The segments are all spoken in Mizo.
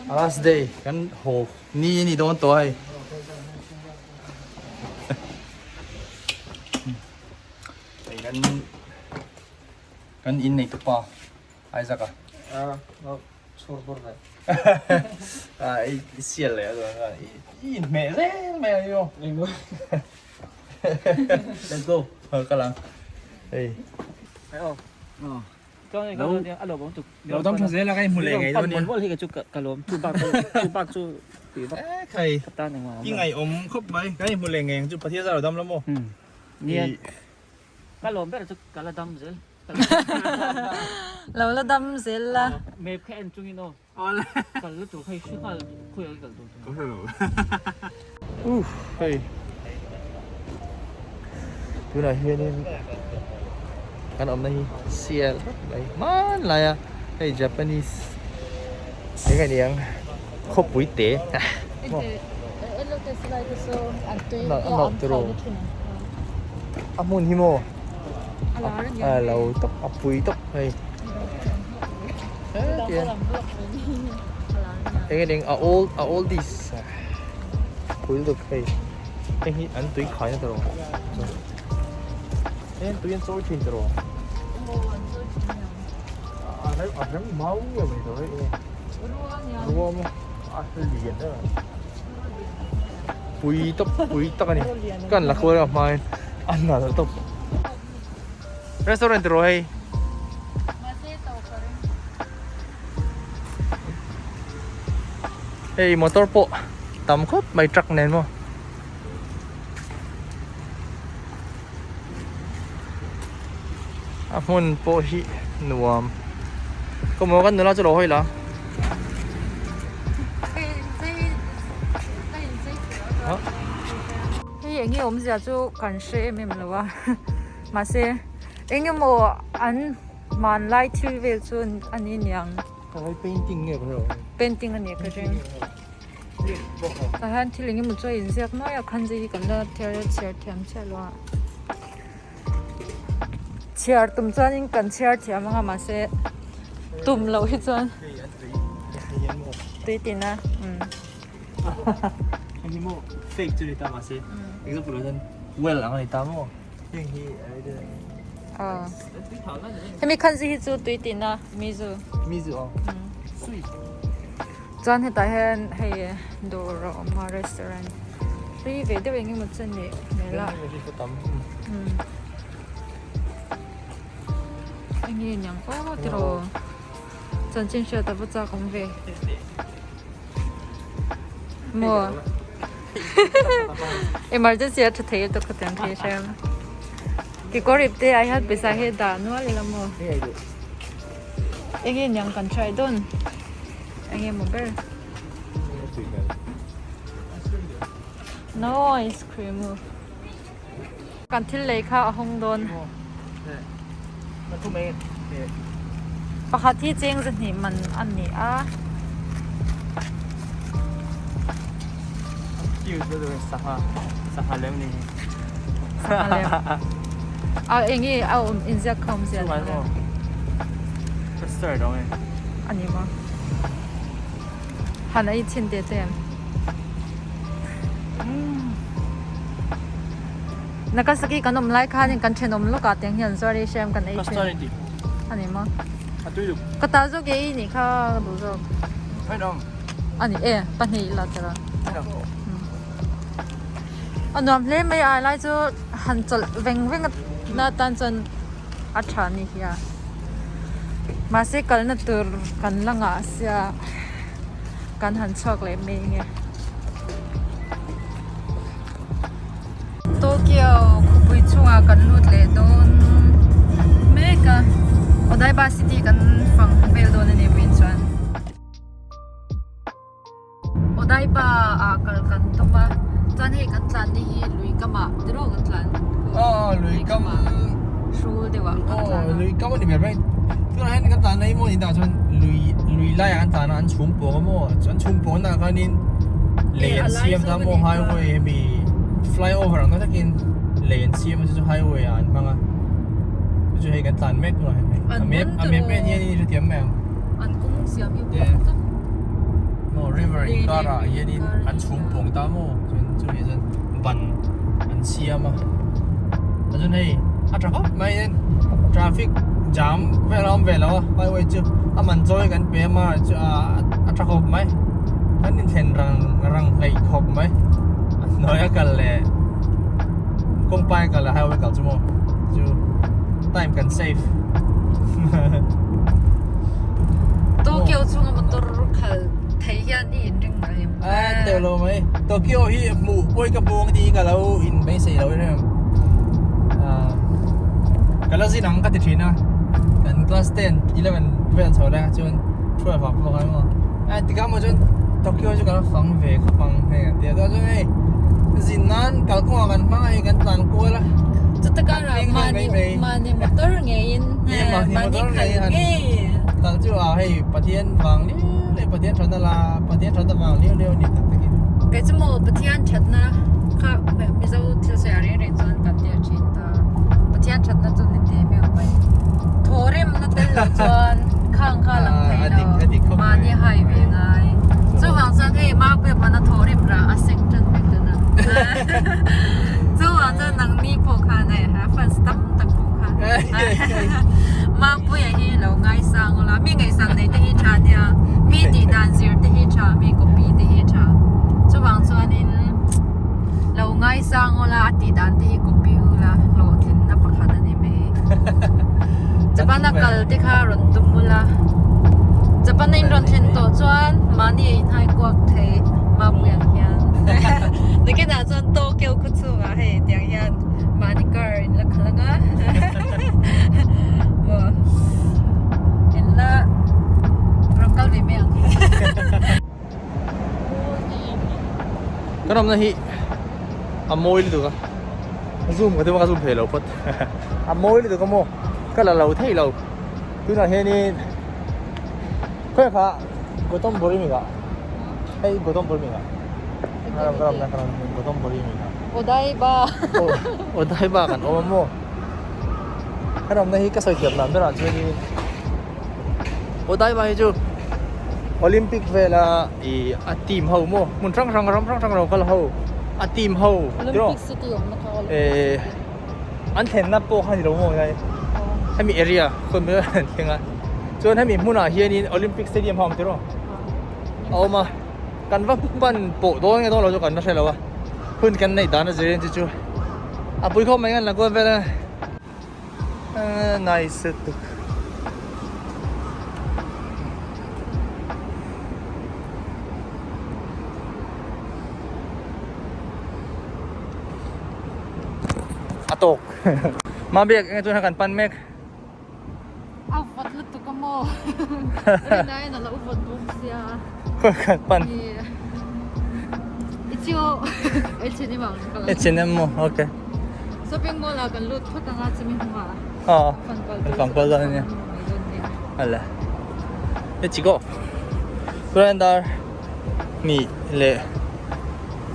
Last day kan haw ni a ni dawn tawh a hei. Hei kan kan in nei tupa Isaac a. Chhur bur ve. I sial leh a chuan chuan i inhmeh zel mai a ni maw. Let's go. Kal ang. Hei. Hei aw. Lo dam tha zel a ka inhmu leh ngei dawn nia. Khai i ngaihawm khawp mai kan inhmu leh ngei ang chu Pathian zar lo dam la maw. Ka lawm ber chu ka la dam zel. Lo la dam zel la. Map kha en chungin aw. Kal la tur kha i hre nghal khawi kal tur tur. Uff hei tunah hianin kan awmna hi sial khawp mai hmanlai a hei Japanese eng a ni ang khawpui te a nawh tur aw a hmun hi maw a lo tawp a pui tawp hei. Eng eng a old a oldies pui lutuk hei heng hi an tui khai na tawh heng tui an chawi thin tawh a rem a rem mau nge mai tawh hei ruam a lian em pui tawp pui tak ani kan la khual a hmain a nal tawp restaurant rawh hei. Hei motor pawh tam khawp mai truck nen maw. A hmun pawh hi nuam. Ka maw kan nula chu lo hawi la. Hei enge awmzia chu kan hre em em lo a mahse engemaw an hmanlai thil vel chu a ni niang. Hei painting nge ka hre lo. Painting a ni ka ring. Tah hian thil engemaw chu a inziak nuai a khanzi hi kan la chhiar thiam chiah lo a. Chhiar tum chuanin kan chhiar thiam ang a mahse tum loh hi chuan tui tina umm. Heng hi maw fake chu ni ta mahse example ah hian well ang a ni ta maw heng hi Hemi khanzi hi chu tui tina mizu. Mizu aw sweet. Chuan hetah hian hei dawr a awm a restaurant hlui ve deuh eng emaw chu a nih hmel a enge niang aw tiraw chanchin hriat a va chak awm ve maw emergency a tha thei lutuk khatiang khi hrem kekawr ip te ah hian pawisa hi a dah nual ila maw. Enge niang kan try dawn enge maw ber no ice cream u kan thil lei kha a hawng dawn pakhat hi cheng zahnih man a ni a. Sangha lem a enge a awm inziak kha awmzia ni lo a ni maw han ei chhin teh che em Nagasaki kan awm lai khanin kan thenawm lawkah tiang hian zuar ei hrem kan ei thin a ni maw ka ta zawk ei nih kha ka duh zawk a ni e pahnih ila tira. A nuam hle mai a lai chu han chawlh veng veng na atan chuan a tha a ni hi a mahse kalna tur kan la ngah sia kan han chhuak leh mai nge. Tokyo khawpui chungah kan lut leh dawn mek a Odaiba city kan fang vel dawn a ni vawiin chuan. Odaiba ah kal kan tum a chuan hei kan tlan ni hi lui kam ah tiraw kan tlan aw lui kam hrul deuh ah kan tlan a lui kam a ni ber mai tunah hian kan tlan na hi maw ni tah chuan lui lui lai ah kan tlan a an chhum pawng a maw chuan chhum pawng na ah khanin lei an siam ta maw highway hemi flyover ang takin lei an siam a chu chu highway ah an hmang a chu chu hei kan tlan mek tunah hian a map a map en hian i hrethiam mai ang an kawng siam hi a pawimawh tak. River inkarah hianin an chhum pawng ta maw chuan chumi chuan ban an siam a chuan hei a tha khawp mai in traffic jam vel a awm ve lo a highway chu a man chawi kan pe a mar chu a tha khawp mai kan inthlen rang rang hleih khawp mai a hnuai a kal leh kawngpai a kal leh highway kal chu maw chu time kan save. Tokyo chunga motor khal thei hian i inring ngai em? A teuh lo mai. Tokyo hi hmuh pawi ka buang tih ka lo in beisei lo em. Ka la zin ang ka ti thin a. Kan class 10, 11 vel chho lai kha chuan 12 ah pawh khan maw. A tikah maw chuan Tokyo chu ka la fang ve khawp ang hei kan tia. Chuan hei zin nan kalkawngah kan hmang a hei kan tlan kual a. Chuta karah mahni mahni motor ngeiin mahni khal ngei. Kal chu a hei Pathian vang liu liu Pathian thatna la Pathian thatna vang liu liu a ni tak takin. Kei chu maw Pathian thatna kha Mizo thil sawi ah reng reng chuan kan tia thin ta. Pathian thatna chu ni teh meuh mai. Thawhrimna tel lo chuan khang kha lang thei lo. Mahni hai ve ngai. Chuvang chuan hei Maupuia pawn a thawhrim rah a seng tan vek ta na. Chuvang chuan nangni pawh khan hei ha fans tam tak pawh khan Maupuia hi lo ngaisang ula mi ngaihsan nei te hi tha nia mi tih dan zir te hi tha mi copy te hi tha chuvang chuanin lo ngaisang ula a tih dan te hi copy ula hlawhtlinna pakhat a ni mai Japan a kal te kha rawn tum ula Japan a in rawn thlen tawh chuan mahni a inhai kuak thei Mapui ang hian nakinah chuan Tokyo khaw chhungah hei tiang hian mahni car in la khalh anga maw in la rawn kal ve mai ang. Ka ramna hi a mawi lutuk a zoom ka tum a ka zoom thei lo phawt a mawi lutuk a maw ka la lo thei lo tunah hianin khawi kha Gautam Bori mi kha hei Gautam Bori mi kha ka ram ka ramna ka ram Gautam Bori mi kha Odaiba Odaiba kan awm a maw ka ramna hi ka sawi thiam dan berah chuanin Odaiba hi chu Olympic vela ih a team ho maw hmun hrang hrang ram hrang hrang lo kal ho a team ho Olympic city awmna kha eh an thlenna pawh kha a ni lo maw helai hemi area khawi mai an thleng a chuan hemi hmunah hianin Olympic stadium ho a awm tiraw a awm a kan va pan pawh dawn nge dawn lo chu kan la hre lo a hun kan neih dan a zirin chu chu a pui khawp mai ngan la kual vel a. Nice tuk. A tawk. Ma biak enge chuan kan pan mek. A vat lutuk a maw. Rin aiin a lo vat bawk sia. Kan pan. Ichio H&M ang. H&M maw okay. Shopping mall ah kan lut phawt anga chumi hnungah fang kual dawn ania hala let's go tunah dar hnih leh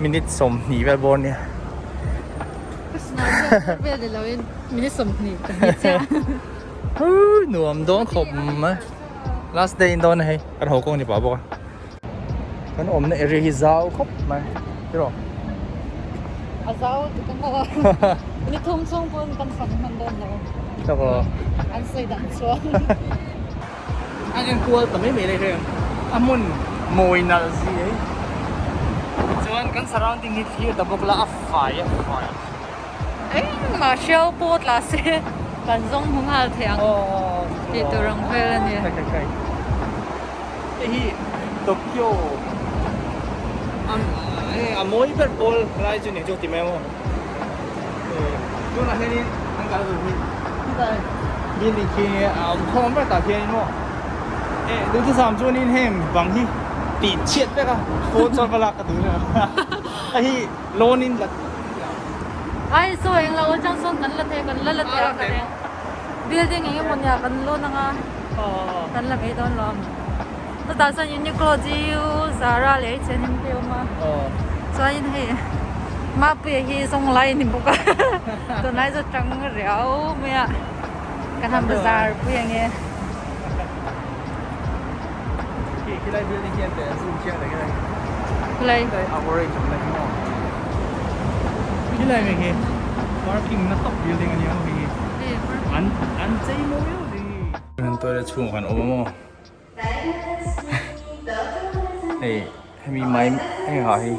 minute 20 vel bawr ania nuam dawn khawp mai last day in dawn a hei kan haw kawng ni pah bawk a. Kan awmna area hi zau khawp mai tiraw? A zau tuk a maw? Ni thum chhung pawn kan fak hman dawn lo. Tak aw. An sawi dan chuan. A en kual ta mai mai lai heng a hmun mawi nalh zi ei. Chuan kan surrounding hi thlir ta bawk la a fai a fai. Engmah hriau pawh tla se kan zawng hmu nghal thei ang tih tur ang vel a ni. Hei hi Tokyo a mawi ber pawl lai chu ni chu ti mai maw tunah hianin an kal tur hi helai building khi a awm khawm ber tah khianin maw eh duhthusam chuanin heng bang hi tih chhiat vek a phone chuan va lak ka duh nia hei hi loan in la Ai saw eng lo atang sawn kan la thei kan la la thei a ka reng building eng emaw nia kan lawn anga kan la mai dawn lo chutah chuan Uniqlo GU Zara leh H&M te a awm a chuanin hei Mapuia hi zawng lai a ni bawk a tunlai chu tang riau mai a kan han bazar pui ang e. Khilai building khian teh zoom chiang tak hian Khilai. Khilai a orange awm lai hi maw. Khilai mai khi parking na tawp building a nia maw khi khi. An an chei mawi deuh ding hi. An toilet chhungah khan awm a maw. Hei hemi mai heng ha hi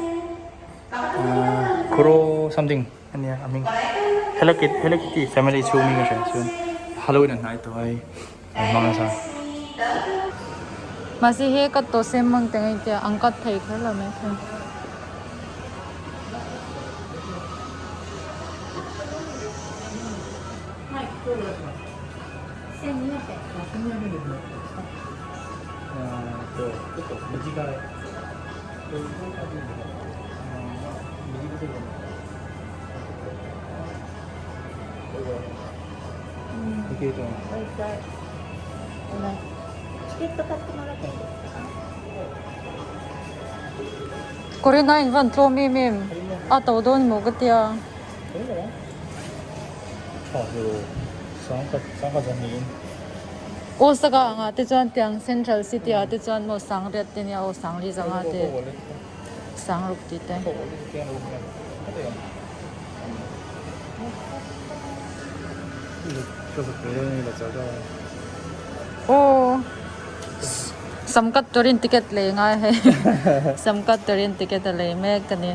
kuro something a nia a hming Hello Kitty Hello Kitty family chhung hming a hria chuan Halloween an hnai tawh a hei an hmang nasa. Mahse he ka tawh sem mang te ngai tia ang cut thei kher lo mai thei. Kawrin a invan tlawm em em a to dawn maw ka tia. Osaka angah te chuan tiang central city ah te chuan maw sangriat te nia aw sangli zanga te sangruk tih te. Aw sam cut turin ticket lei ngai hei sam cut turin ticket a lei mek a ni.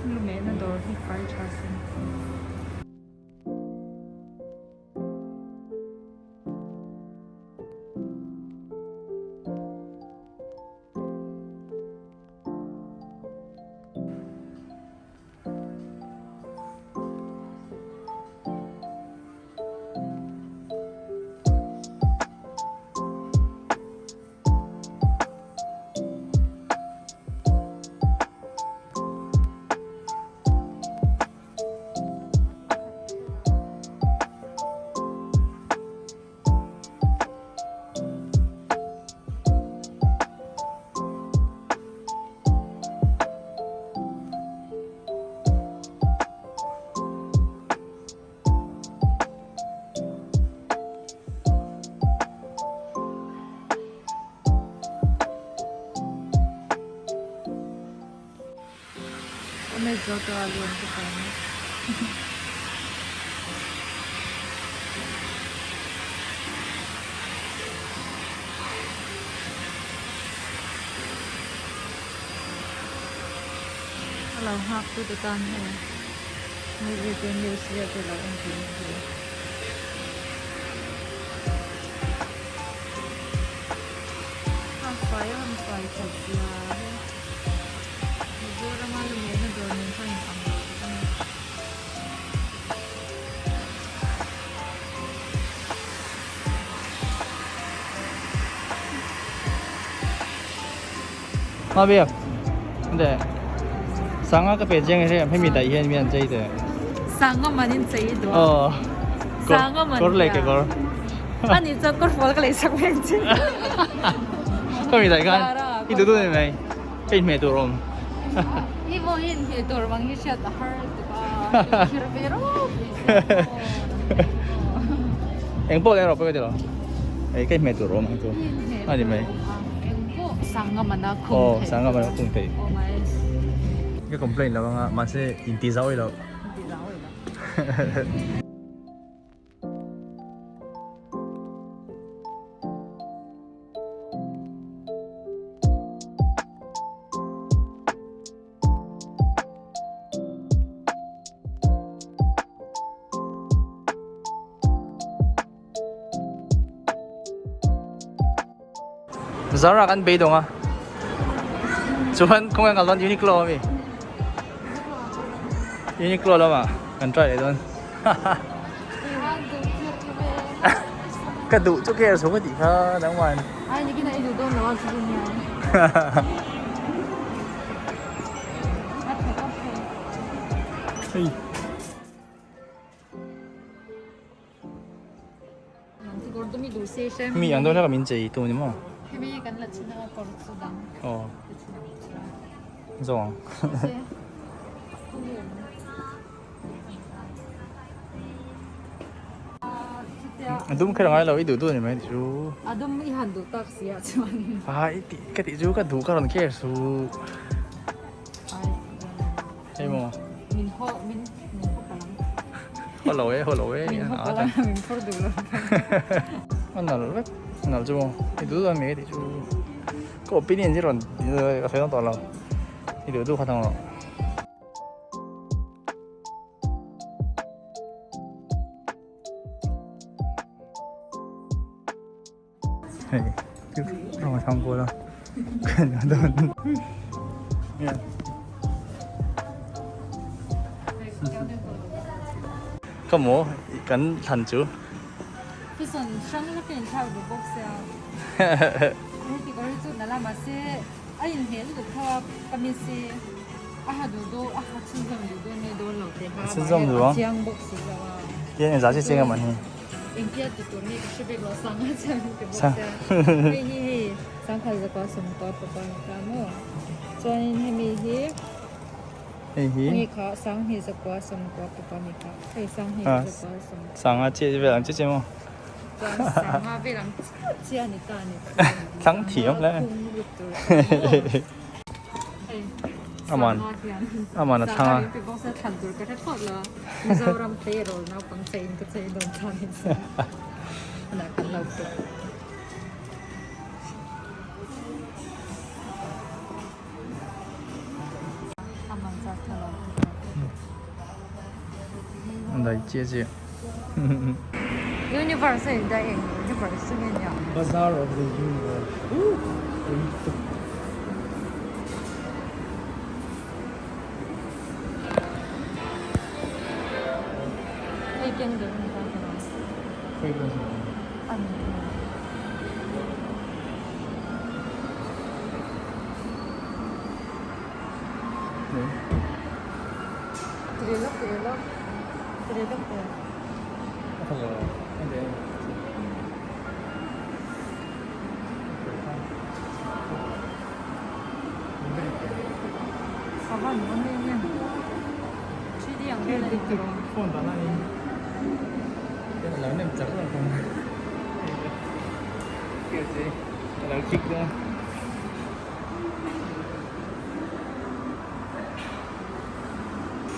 Lumehna dawr hi fai tha sin. A lo nghak tu te tan hei movie te news vel te lo en thei a ni. A fai a han fai that zia hi Mizorama lumehna dawr nen chuan in ang lo tak a ni. Mabia, de sanga ka pe chiang he hemi dai hian mi an chei te. Sanga man in chei duh a. Oh. Sanga man. Kor leh ke kor. Ani chuan kawr fual ka lei sak mai ang che. Ka mi dai khan i duh duh ni mai. Ka inhmeh tur awm. I maw hi inhmeh tur mang hi hriat a har tuk a. Khir ve rawp mai sia. Eng pawh leh rawh pawh ka ti lo. Ei ka inhmeh tur awm ang chu. Ani mai. Eng pawh sanga mana khum thei. Oh, sanga mana khum thei. Oh mai. Ka complain lo anga mahse inti zau i lo. Inti zau i lo. Zara kan beidawng a chuan khawnge kal dawn Uniqlo ami Uniqlo lamah kan try leh dawn ka duh chu care chho ka tih kha dangman ai nikin a i duh dawn lo a chu chu nia hei mi ang dawn hlek a min chei tu ni maw aw. Zawng ang. A dum kher angai lo i duh duh a ni mai chu. A dum i han duh tak si ah chuan. A i tih ka tih chu ka duh ka rawn care su. Hei maw. Min haw min min haw palang. Haw lo e haw lo e. Min haw palang min phur duh lo. A nal vek a nal chu maw i duh duh a ni mai tih chu. Ka opinion hi rawn ka sawi dawn tawh lo i duh duh kha thang rawh. Hei rawng a thang kual a ka maw kan thlan chu Thusawn hrang hlek a inthlak duh bawk sia heti kawr hi chu nala mahse a inhmeh lutuk tho a ka miss hi a ha duh duh a ha chhunzawm duh dawn nge dawn lo teh kha a chiang bawk si lo a. Tiang engzah chi chiang em an hi? Engtia ti tur nge ka hre bik lo sanga chiang ti bawk sia hei hi hei sangkhat zakua sawmkua pakua ni ta maw chuanin hemi hi Hei hi Hei kha sanghnih zakua sawmkua pakua ni kha hei sanghnih zakua sawmkua Sanga chiah vel ang chiah chiah maw? Chuan sanga vel ang chiah chiah ni ta ni Thlang thiam hle Hei Aman Aman a thlang a Sanga bawk se thlan tur ka hre phawt lo a Mizoram tleirawl naupang cheiin ka chei dawn ta ni se Hunah kan lo pek. Dai chiah chiah. Universe a in dai eng universe chu nge nia. Bazaar of the universe. Hei ken deuh ni ta ka lo. Fragrance. Ani.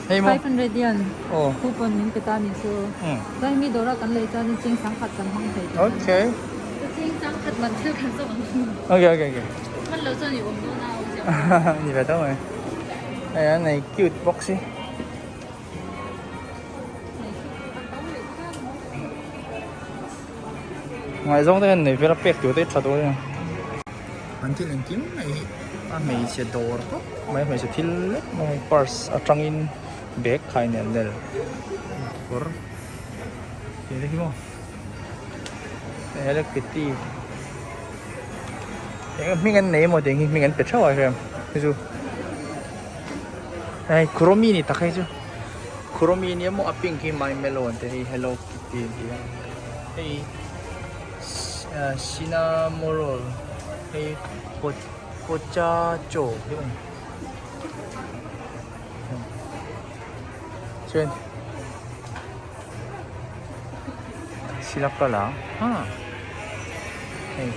Hei maw? 500 yen Aw. Coupon min pe ta ni chu. Chuan mi dawra kan lei chuan ching sangkhat kan hmang thei tih. Okay. Ching sangkhat man thil kan zawk ang. Okay okay okay. Man lo chuan i awm dawn a awm ziah. Ni ve tho mai. Hei an nei cute bawk si. Ngaihzawng te hian nei vel a pek tur te hi tha dawn a ni. An thil engkim mai hi a hmeichhe dawr tawp mai hmeichhe thil lek mai purse atangin bag khai nel nel kawr tih te hi maw hello kitty eng hming an nei emaw tiang hi hming an pe theuh a hriat hei chu hei kuromi ni tak hei chu kuromi nia maw a pink hi my melon te hi hello kitty an ti a hei. Cinnamoroll hei potato hi a ni chuan silakala ha hei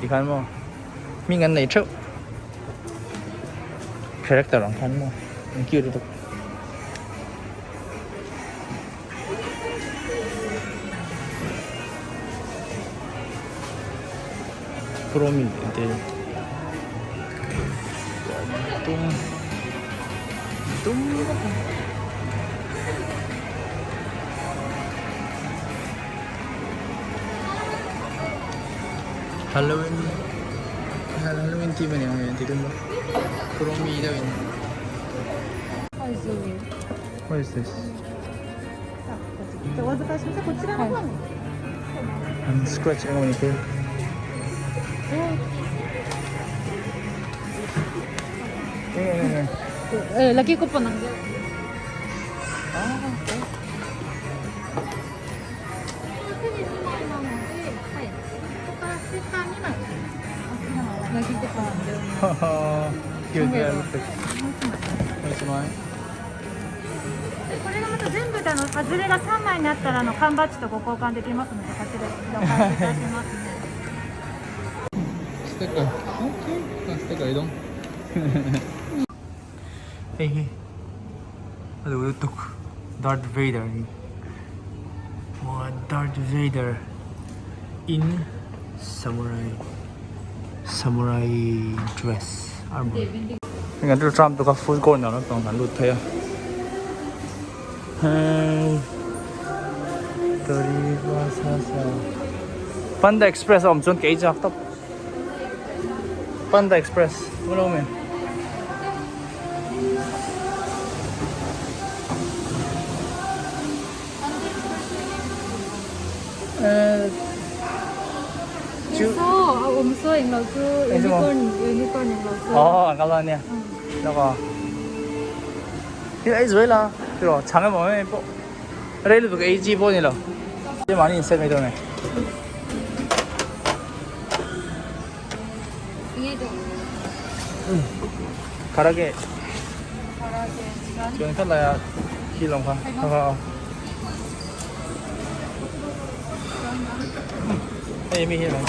tikhan maw hming an nei theuh character ang khan maw an cute lutuk. Kuromi te tum tum Halloween Halloween theme a ni ang e ti tum Kuromi deuh in. What is this? An scratch eng emaw ni khi. Eng eng eng. Lucky coupon ang deuh. Ah, okay. Cute vel lutuk. Sticker. Okay. Sticker i dawng. Hei hi a duh lutuk Darth Vader a ni. Aw Darth Vader in samurai samurai dress armor. Hei kan rilru tram tuk a food corner lampang kan lut phei a hei Panda Express a awm chuan kei chak tawp. Panda Express maw me Chu a awm saw englo chu unicorn unicorn englo chu Aw an kal dawn ania lawk aw thil ei zuai la tiraw chhang emaw em em pawh rei lutuk ei chi pawh a ni lo mahni in set mai dawn e. Karage chuan khat laiah khi lawng kha kha kha aw hei mi hi lawng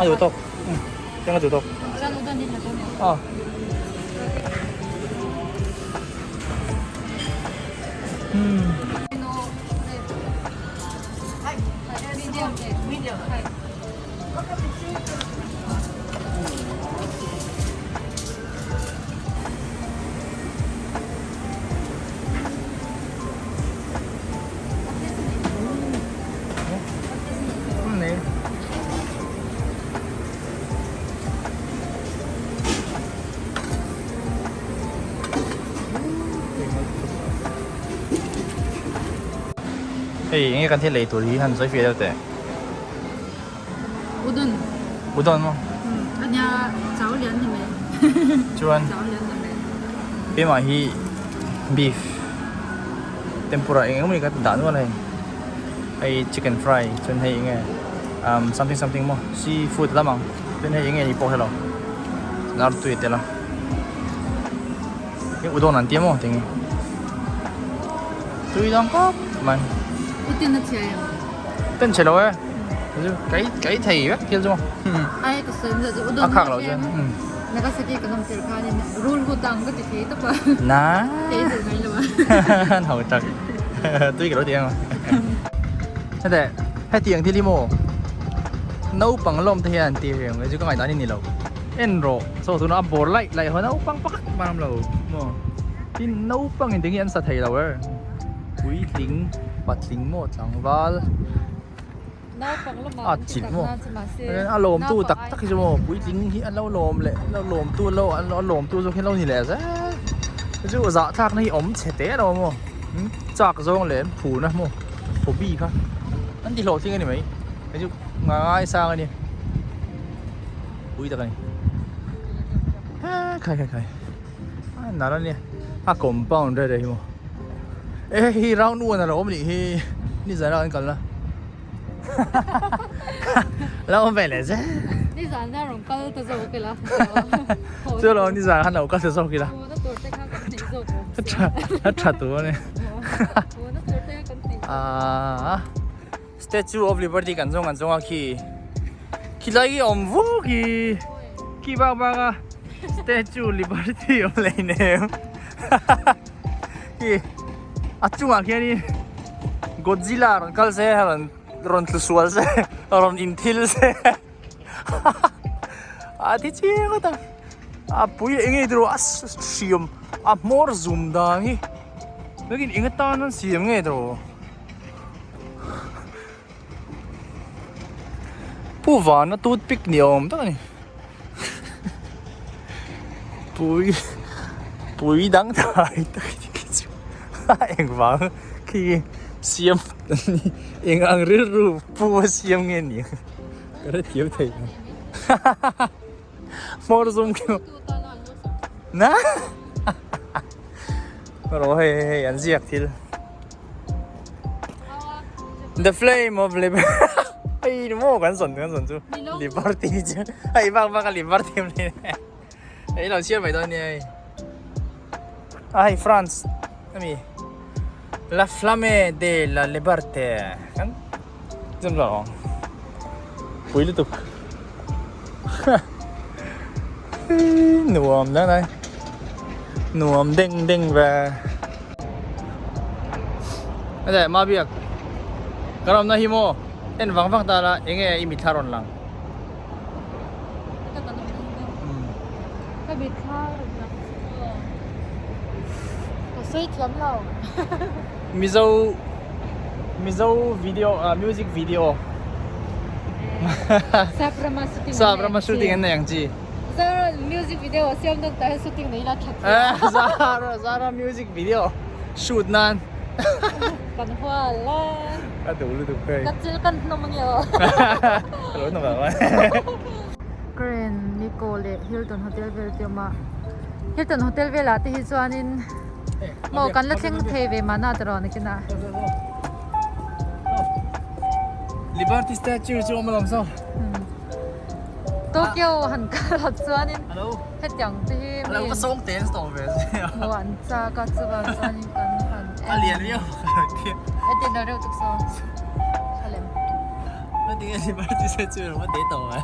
a duh tawk chuan a duh tawk aw Hei enge kan thil lei tur hi han sawi fiah deuh teh. Udon. Udon maw? Ania chau lian ni mai. Chuan. Chau lian ni mai. Keimah hi beef tempura eng eng mai ka dah nual hei. Hei chicken fry chuan hei enge um something something maw seafood lam ang chuan hei enge ni pawh hre lo. Artui a tel a. Hei udon an tia maw tinge. Tui dang khawp mai. Utin a chhia em? Ten chhe lo e. Cái cái thei vek thil chu maw. Ai ka sawi zat chu udon A khak lo chuan. Nagasaki kan awm tir khanin rul hu tang ka ti thei tawp a. Na. Thei duh mai lo a. An ho tak. Tui ka lo ti em. Hete hetiang thil hi maw naupang lawm te hian an ti reng chu ka ngaihdan hi ni lo. En rawh saw tuna a bawr laih laih ho naupang pakhat man awm lo maw. Tin naupang in tinge an sa thei lo e. Puitling patling maw tlangval a chilh maw a lawm tu tak tak hi chu maw puitling hi an lo lawm leh an lo lawm tu lo an lo lawm tu zawk hi an lo ni leh zel chu zahthlak na hi awm chhe teh lo maw chak zawng leh an phur na maw hobby kha an ti hlawhtling a ni mai hei chu ngaisang a ni pui tak a ni khai khai khai. A nar a nia a compound reh reh hi maw e hei hi round one a lo awm nih hi nizan ah kan kal na lo awm ve leh zel nizan a rawn kal ta zawk ila chu lo nizan khan lo kal ta zawk ila na tur te kha kan hneih zawk a tha tur a ni na tur te kha kan hneih ah statue of liberty kan zawng kan zawng a khi khilai khi awm vuk hi khi bak bak a Statue Liberty awm leh nem hi a chungah khianin Godzilla rawn kal se rawn rawn tlu sual se rawn inthil se a ti chiang ngawt a a pui eng nge tiraw a hriam a hmawr zum dan hi chuanin eng atan an siam nge tiraw. Pu Vana toothpick ni awm tak a ni. Pui pui dang thai tak khi chu a engvang khi siam eng ang rilru pu a siam nge ni ang ka hrethiam thei lo hmawr zum khi na rawh hei hei an ziak thil the flame of liberty. Hei ni maw kan zawn kan zawn chu Liberty chu hei bak bak a Liberty awm hle hei lo chhiar mai dawn nia hei a hei France ami La Flamme de la Liberte kan zam lo ang pui lutuk nuam dang dai nuam deng deng ve a ma biak ka ram na hi maw en vang vang ta la enge i mitthla rawn lang ka mitthla rawn lang chu maw ka sawi thiam lo Mizo Mizo video ah music video Saprama shooting Saprama shooting an nei ang chi Zara music video a siam dawn tah hian shooting nei ila that Zara Zara music video shoot nan kan hual a ka duh lutuk hei ka chil kan hnawm ange aw ka lo hnawm ang a Grand Nikko leh Hilton Hotel vel te awm a Hilton Hotel velah te hi chuanin Maw kan la thleng thei ve mahna ta rawn nakin ah. Liberty Statue chu awm alawm saw. Tokyo han kal ah chuanin hetiang te hi mi Alo ka sawng te an tawh ve sia. Maw an chak a chuvang chuanin kan han A lian viau E tin lo reuh tuk saw. Tha lem. Hetiang Liberty Statue rawng a te tawh mai.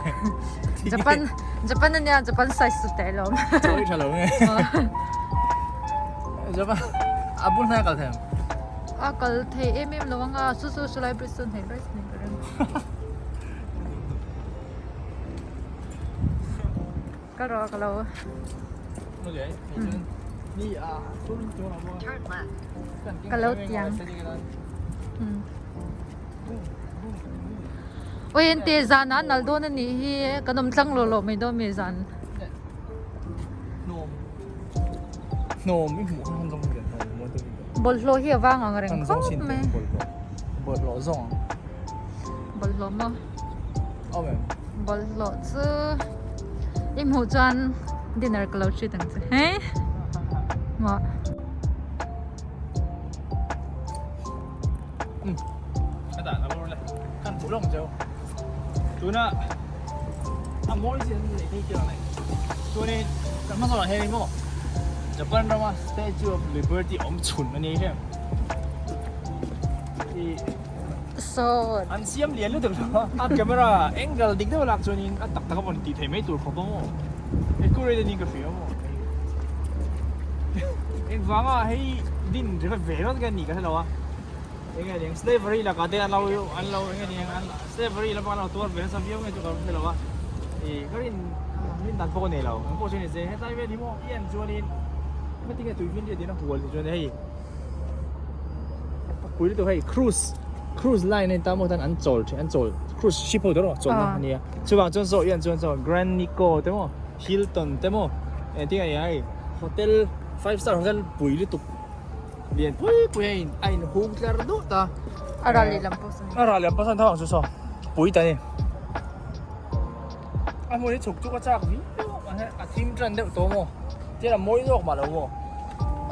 Japan Japan ania Japan size chu te alawm. Chawi tha lo nge. Japan a bul hnai a kal thei ang. A kal thei em em lo anga chu chu chu lai bridge chu hnaih ber hnaih ber ang. Ka rawh ka lo. Ka lo tiang. Oi ente zan ah nal dawn anih hi kan awm tlang lawh lawh mai dawn mi zan. Bawlhhlawh hi a vang ang reng khawp mai. Bawlhhlawh maw? Bawlhhlawh chu i hmuh chuan dinner ka lo treat ang che he maw. Tuna a mawi chian leh thei chiang a ni. Chuanin kan hmasawnah hian maw Japan rama Statue of Liberty awm chhun a ni hle. Saw. An siam lian lutuk lo a, a camera angle dik deuh lak chuanin a tak tak a rawn tih theih mai tur khawp a maw? Accurate a niin ka hria maw? Engvanga hei din ringawt ve ringawt nge anih ka hre lo a, enge aniang slavery lakah te an lo an lo enge aniang an slavery lamah an lo tuar ve nasa viau nge chu ka hre lo a, ih ka rin rin dan pawh ka nei lo, engpawh chu ni se hetlai vel hi maw i en chuanin heti nge tui hmin riat in a hual ni chuan hei. Pui lutuk hei cruise cruise line a intan pawh hian an chawl thin an chawl cruise ship ho te erawh chawlhna a nia chuvang chuan saw hian chuan saw Grand Nikko te maw Hilton te maw engtin nge hei hotel five star hotel pui lutuk lian pui pui a in a in hung tlar duh ta a ral lehlam pawh sawn a ral lehlam pawh sawn tho ang chu saw pui ta ni a hmun hi chhuk chuk a chak viau a a thim tan deuh tawh maw tian a mawi zawk mah lo maw.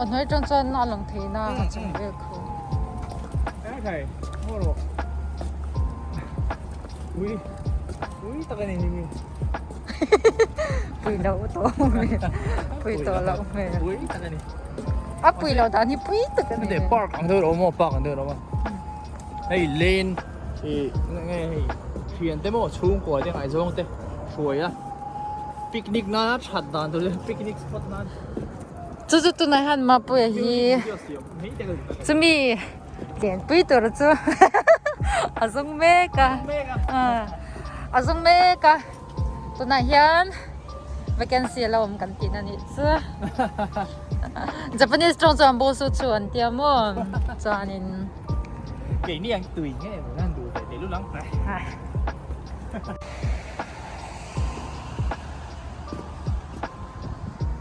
A hnuai tang chuan a lang thei na a chung vel khu. Khai maw rawh. Ui ui tak a ni ni. Pui lo tawh hmel. Pui tawh loh hmel. Pui tak a ni. A pui lo dan hi pui tak a ni. Park ang deuh rawh maw park ang deuh rawh maw. Hei lane ih nge hei thian te maw chhungkua te ngaihzawng te hruai a picnic nana that dan tur te picnic spot nan. Chu chu tunah hian Mapuia hi chumi chenpui tur chu a zung mek a a zung mek a tunah hian vacancy a lo awm kan tihna nih chu Japanese tawng chuan bosu chu an tia maw chuanin. Keini ang tui nge maw nan duh ve tehlul ang.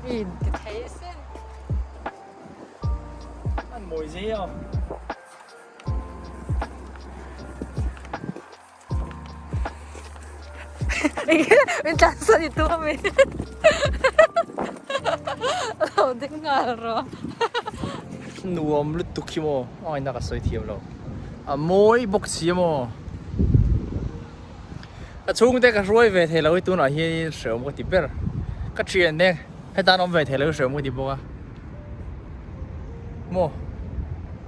In ti thei sin. An mawi zei a. Min tlan sawn i tum ami. Lo ding nghal rawh. Nuam lutuk hi maw a ngaihna ka sawi thiam lo. A mawi bawk si a maw. Ka chhungte ka hruai ve thei lo hi tunah hian hreawm ka ti ber. Ka thian te heta an awm ve thei lo hi hreawm ka ti bawk a. Maw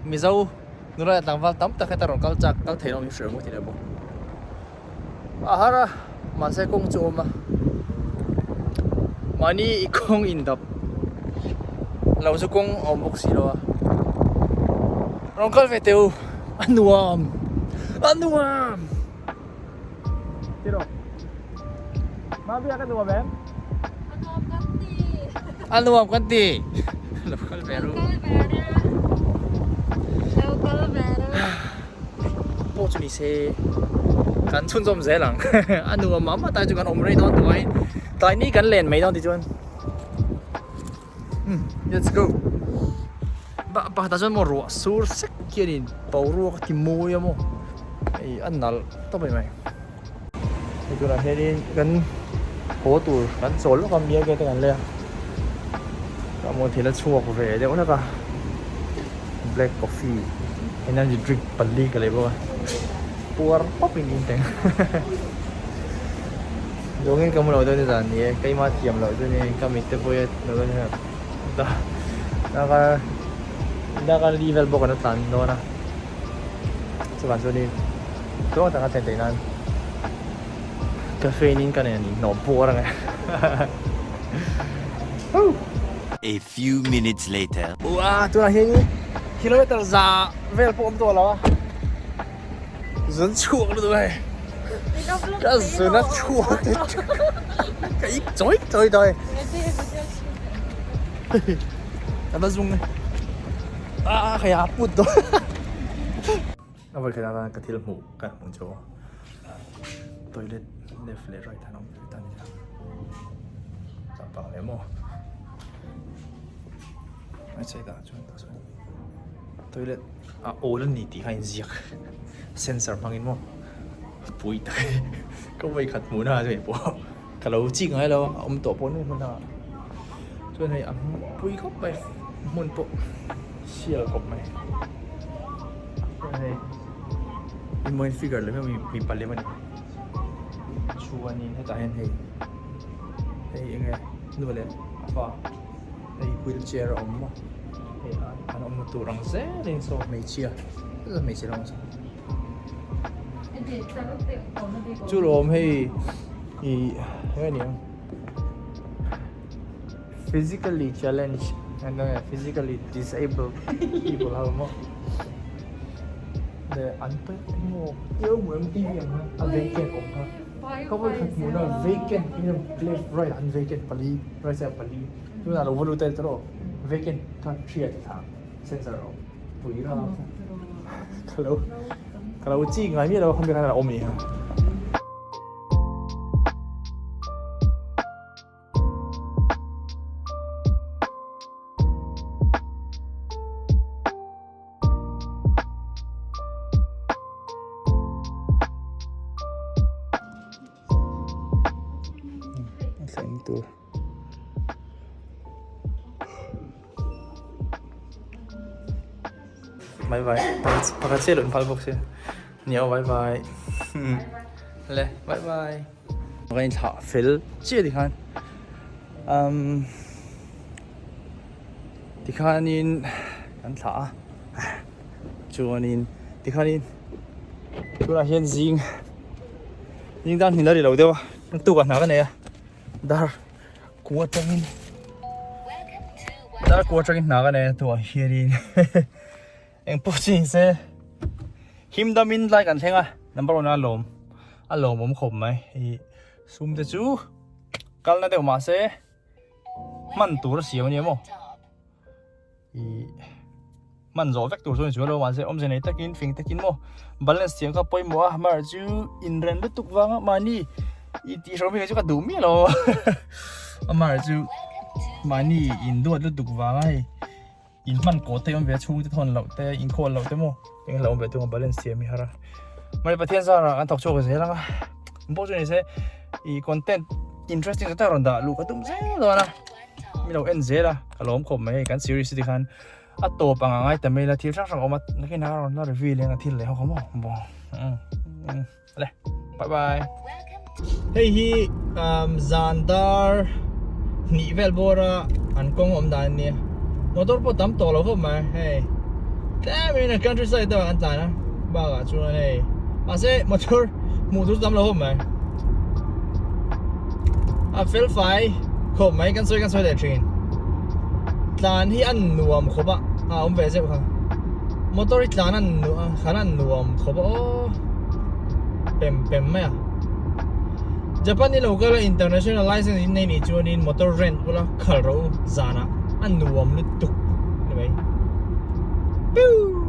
Mizo nula leh tlangval tam tak heta rawn kal chak kal thei lo hi hreawm ka ti leh bawk. A har a mahse kawng chu a awm a. Mahni i kawng indap lo chu kawng a awm bawk si lo a. Rawn kal ve teh u a nuam a nuam. Tiro. Mabia ka nuam em? A nuam kan ti. A nuam kan ti. Lo kal ve ru. Lo kal ve ru. Lo kal ve ru. Pawh chu ni se kan chhunzawm zel ang. A nuam mah mah tai chu kan awm rei dawn tawh a tlai ni kan len mai dawn ti chuan. Hmm, let's go. Ba pakhatah chuan maw ruah sur sek hianin boruak a ti mawi a maw hei a nalh tawp a ni mai. Hei tunah hianin kan haw tur kan chawl lawk a mial vel te kan lei a ka maw thil a chhuak ve deuh hlek a black coffee energy drink pali ka lei bawk a puar pawp in in teng. Zawngin ka mu lo dawn zan ni e, keimah thiam loh chu ni ka mit te pawh hi a lo dawn hian ta naka naka li vel bawk an tlan dawn a chuvang chuan in tluang taka thlen theih nan cafe in ka nen in hnawh bawr ang e A few minutes later. Ua tunah hian kilometer za vel pawh awm tawh lo a. Zun chhuak lutuk hei. Ka zun a chhuak ka ip chawi chawi tawh hei. Ka va zung e. A hei a put dawn. A vawi khat atan ka thil hmuh ka hmuh chu toilet left leh right an awm ve ta nia. Changkang leh maw. Right side ah chuan tah chuan toilet a awl a ni tih kha a inziak sensor hmangin maw pui tak a ni ka vawi khat hmuh na ah chuan pawh ka lo chik ngai lo a a awm tawh pawh nuam hmun a chuan hei a pui khawp mai hmun pawh sial khawp mai chuan hei emaw figure lem emaw mipa lem a ni chuanin hetah hian hei hei eng nge nu leh a fa. Hei wheelchair a awm maw hei an awmna tur ang zelin saw hmeichhia hmeichhe rawng saw chu lawm hei ih eng a ni ang physically challenge physically disabled people ho maw leh an maw ang kha a vacant awm kha. Ka vawi khat hmuh na vacant left right an vacant pali right side pali tunah lo va lut tel tawh vacant kha hriat thla sensor a awm pui kha ka lo ka lo chik ngai miah lo khami khan a awm a ni kha. Tur bye bye pakhat chiah lo inphal bawk sia nia aw bye bye le bye bye ka inthlah fel chiah tikhan umm tikhanin kan thlah a chuanin tikhanin tunah hian zing zing dan hnih la ri lo deuh a naktuk ah hna ka nei a dar kua atangin dar kua atangin hna ka nei a tunah hianin eng pawh chu ni se him damin lai kan thleng a number one a lawm a lawmawm khawp mai ih sum te chu kalna deuh mahse. Hman tur a siam ania maw? Ih hman zawh vek tur chu a ni chuan lo mahse awmze nei takin fing takin maw balance thiam kha pawimawh a amaherawh chu inren lutuk vanga mahni ih tih hrawm hi chu ka duh miah lo amaherawh chu mahni induat lutuk vanga hei in hman kaw te awm ve a chhungte thawn loh te inkhawl loh te maw eng hlauh awm ve thung a balance thiam hi har a mahni Pathian zarah kan thawk chhuak zel ang a pawh chu ni se ih content interesting tak tak rawn dah luh ka tum zel dawn a mi lo en zel a ka lawm khawp mai kan series te khan a tawp ang a ngai ta mai la thil hrang hrang awm a nakin a rawn la review leng a thil leh ho kha maw bawng le bye bye. Hei hi zan dar hnih vel bawra an kawng awm dan ania motor pawh tam tawh lo khawp mai hei tlem in a country side deuh ah kan tlan a bakah chuan hei mahse motor hmuh tur tam lo khawp mai a fel fai khawp mai kan sawi kan sawi leh thin tlan hi a nuam khawp a a awm ve zeuh kha motor hi tlan a khan a nuam khawp a aw pem pem mai a Japan hi lo kal a international license in nei nih chuanin motor rent ula khal rawh u zanah a nuam lutuk ni mai. Piu!